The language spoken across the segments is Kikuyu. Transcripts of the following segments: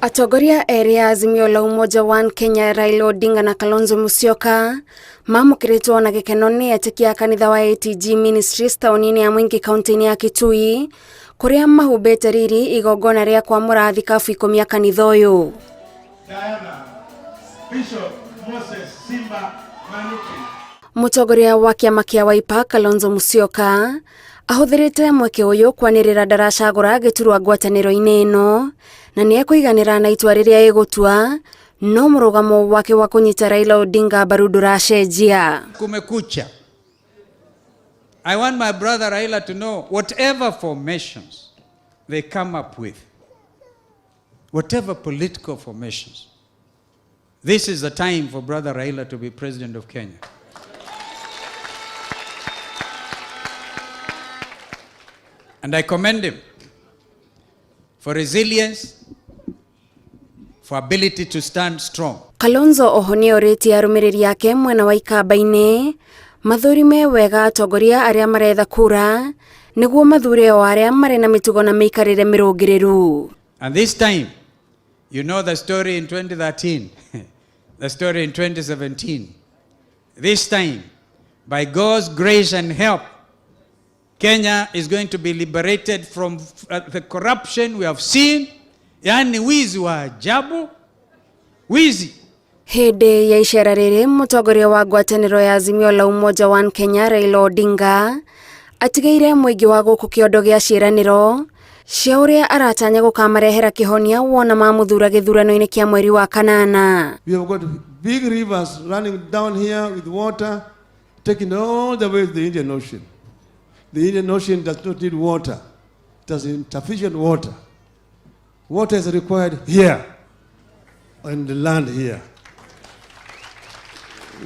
Atongoria erĩ a Azimio la Umoja One Kenya Raila Odinga na Kalonzo Musyoka mamũkĩrĩtwo na gĩkeno nĩ etĩkia a kanitha wa ATG Ministries taũni-inĩ ya Mwingi kaunti-inĩ ya Kitui kũrĩa mahumbĩte riri igongona rĩa kwamũra thikabu ikũmi a kanitha ũyũ. Diana, Bishop Moses Simba Manuki. Mũtongoria wa kĩama kĩa Wiper Kalonzo Musyoka ahũthĩrĩte mweke ũyũ kwanĩrĩra ndaracagũra gĩturwa ngwatanĩro-inĩ ĩno na nĩ ekũiganĩra na itua rĩrĩa ĩgũtua no mũrũgamo wake wa kũnyita Raila Odinga mbaru ndũracenjia. Kumekucha. I want my brother Raila to know whatever formations they come up with, whatever political formations, this is the time for brother Raila to be president of Kenya. And I commend him for resilience, for ability to stand strong. Kalonzo oho nĩ orĩtie arũmĩrĩri ake mwena wa Ikamba-inĩ mathũrime wega atongoria arĩa maretha kura nĩguo mathure o arĩa marĩ na mĩtugo na mĩikarĩre mĩrũngĩrĩru. And this time, you know the story in 2013, the story in 2017. This time, by God's grace and help, Kenya is going to be liberated from the corruption we have seen, yani wizi wa ajabu, wizi. Hĩndĩ ya icera rĩrĩ mũtongoria wa ngwatanĩro ya Azimio la Umoja One Kenya Raila Odinga atigĩire mũingĩ wa gũkũ kĩondo gĩa ciĩranĩro cia ũrĩa aratanya gũkamarehera kĩhonia wona mamũthura gĩthurano-inĩ kĩa mweri wa kanana. We have got big rivers running down here with water taking all the way to the Indian Ocean. The Indian Ocean does not need water. It has insufficient water. Water is required here, on the land here.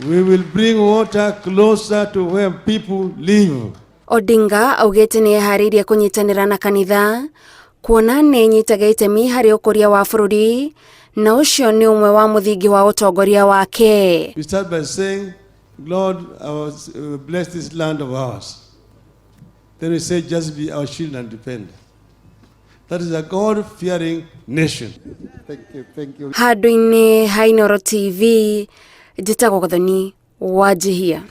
We will bring water closer to where people live. Odinga augĩte nĩ eharĩirie kũnyitanĩra na kanitha kuona nĩ ĩnyitaga itemi harĩ ũkũria wa bũrũri na ũcio nĩ ũmwe wa mũthingi wa ũtongoria wake. We start by saying, Lord, bless this land of ours. Then we say, just be our shield and defender. That is a God-fearing nation. Thank you, thank you. Handũ-inĩ ha Inooro TV, njĩtagwo Gathoni Wanjihia.